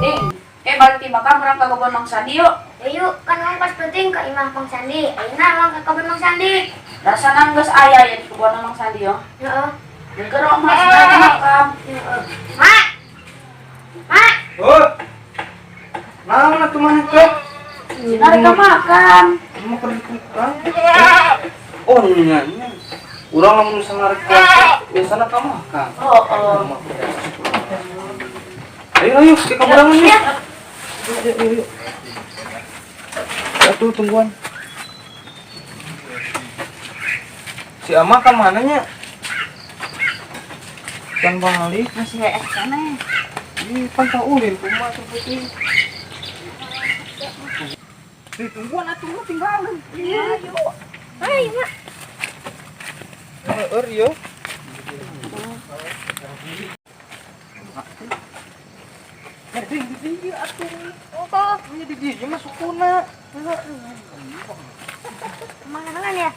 Ding, eh balik ti makam urang ka kebon Mang Sandi yuk. Ya yuk, kan urang pas penting ke imah Mang Sandi. Ayeuna urang ke kebun Mang Sandi. Rasana geus aya ya di kebon Mang Sandi yo. Heeh. Geus mah di makam. Heeh. Mak. Mak. Oh. Naon atuh maneh teh? Cina rek ka makam. Mau keur ditukang. Oh, nya nya. Urang lamun misalnya rek puasa, biasana ka makam. Oh. Ayo, ayo, ke kaburangan nih. Ayo, ayo, ayo. Atuh tungguan. Si Ama ka mana nya? Can balik. Masih heeh sana. Ih, pan tah ulin kumaha tuh putih. Ih, tungguan atuh mah tinggalin. Iya, yuk. Ayo, Mak. Heeh, yo. Eh, ding, di dieu atuh. Oh, Ini di dieu mah sukuna. kemana ya?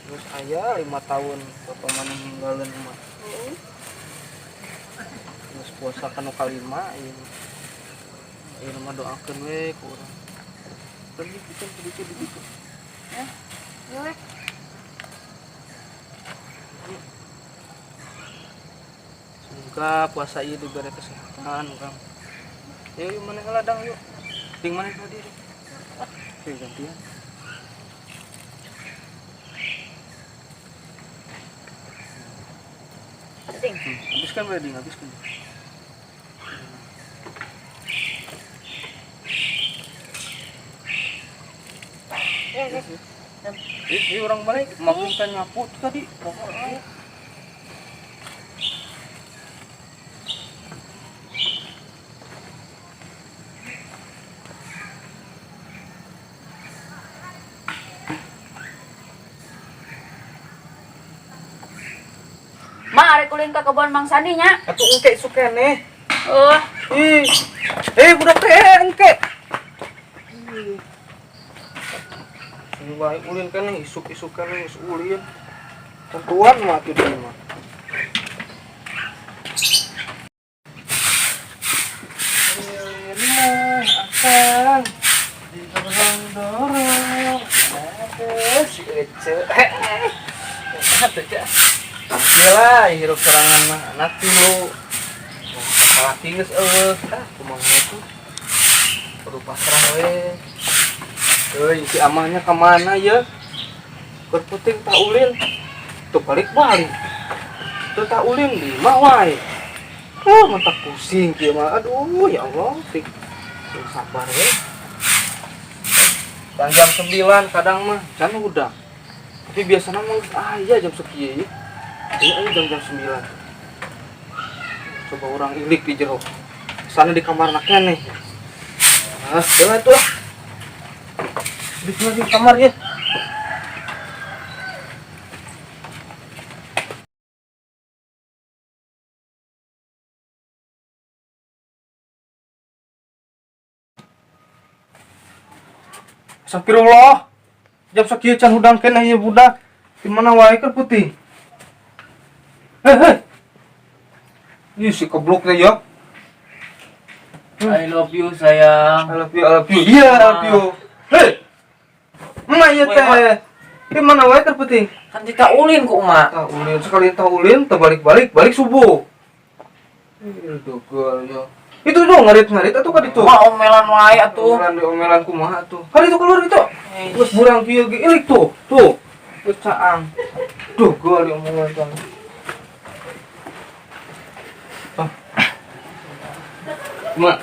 Terus aya 5 tahun bapak mana ninggalin mah. Terus puasa kan nu kalima ieu. Ieu mah doakeun we ku urang. Pergi gitu gitu gitu. Ya, weh. Semoga puasa ieu diberi kesehatan urang. Yuk, yuk mana ke ladang yuk. Ding mana ke diri. Oke, gantian. Ding. Habiskan wedding, habiskan. Ya, ya. Ih, ih, orang balik, makin kan nyapu tuh tadi. Pokoknya. Ma arek ulin ka kebon Mang Sandi nya. Atuh engke isuk keneh. Oh, Ih. Eh, budak teh engke. Ini baik ulin keneh, isuk-isuk keneh geus ulin. Tentuan mah atuh dia mah. Ini akan didorong-dorong. Aduh, si Ece. Atuh, Cek. Gila, hirup serangan mah anak tilu. Salaki geus eueuh. Ah, kumaha tuh? Kudu pasrah we. Euy, si amahnya kemana ya? Keur penting tak ulin. Tuh balik-balik. Tuh tak ulin di mah wae. Oh, mentak pusing kieu mah. Aduh, ya Allah, Fik. Sing sabar we. Dan jam 9 kadang mah can udah. Tapi biasanya mah ah iya jam sekieu ya. Ini aja jam-jam 9. Coba orang ilik di jero. Sana di kamar anaknya nih. Ah, jangan tuh lah. Di sini di kamar ya. Astagfirullah. Jam sakieu can hudang keneh ieu budak. Di mana wae keur putih? Heh, heh. Ih, si keblok teh ya. I love you, sayang. I love you, I love you. Iya, I love you. Hei. Emak ieu teh. Di mana wae keur putih? Kan kita ulin ku emak. Tah ulin sekali tah ulin terbalik-balik, balik subuh. Ih, dogol ya. Itu dong ngarit-ngarit atuh ka ditu. Emak omelan wae atuh. Omelan di omelan kumaha tuh. Ka ditu keluar itu. Eh, Geus burang kieu ge ilik tuh. Tuh. Geus caang. Dogol di omongan kamu. Ah. Mak,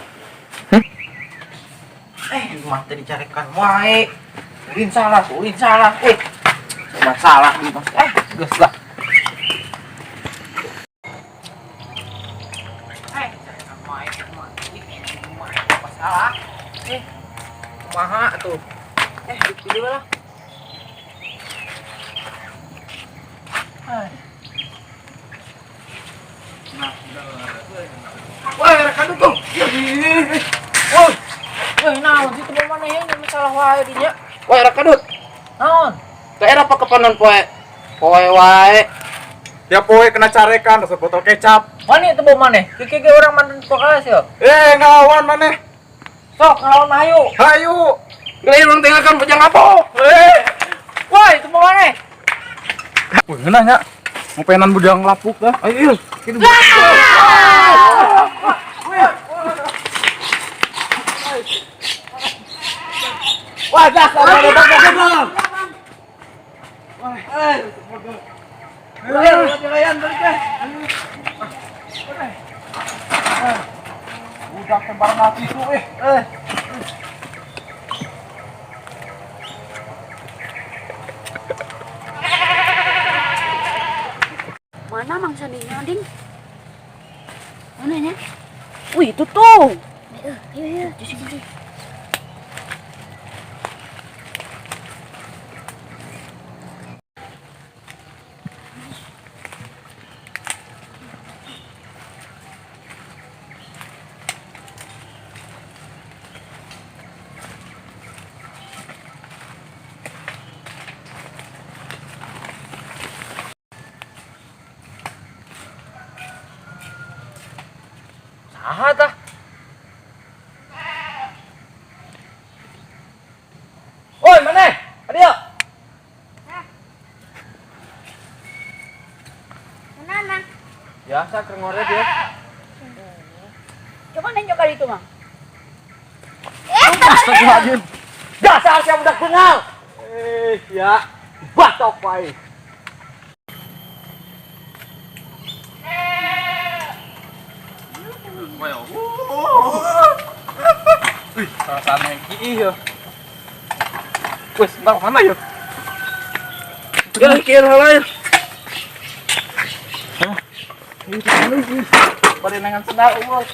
Eh, emak teh dicarekan wae. Ulin salah, ulin salah. Coba salah di mas. Geus lah. Salah. Kumaha atuh? Dipilih lah. Wah, rekan dukung. Woi. Woi, naon sih teu mana ya masalah wae dinya. Woi, rekadut. Naon? Daerah apa kepanon poe? Poe wae. Tiap poe kena carekan resep botol kecap. Mana itu bawa maneh? Kiki ge urang mantan pokalas ya. Ngelawan maneh. Sok ngelawan hayu. Hayu. Geuleuh urang tinggalkan bujang apa? Woi, itu bawa maneh. Wih, ngeunah nya. Ngopenan bujang lapuk dah. Ayo, kitu. Wah, dah, dah, dah, dah, dah. Budak tembar mati tuh, Mana Mang Sandinya, Ding? Mana nya? Wih, itu tuh. Ayo, ayo, di sini. Saha tah? Woi, maneh? Adio. Mana, Mang? Biasa keur ngoret ya. Coba nanya kali itu, Mang. Astagfirullahaladzim. Dasar sia budak bengal. Ya. Batok wae. Wih, perasaan yang kiih ya. Wih, sebentar mana ya? Geuleuh kieu heula. Bari nangan sendal eueuh.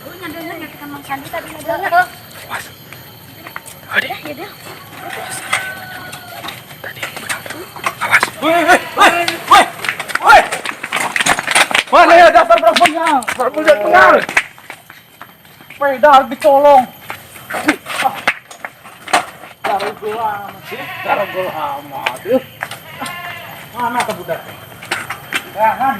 Lu nyadar nyakitan Mang Sandi tadi nyadar. Awas. Udah, ya udah. Awas. Wih, wih, wih, wih, wih. Mana ya dasar perempuannya? Budak bengal. Sepeda dicolong. Garogol amat sih, garogol amat. Mana tuh budak? Jangan.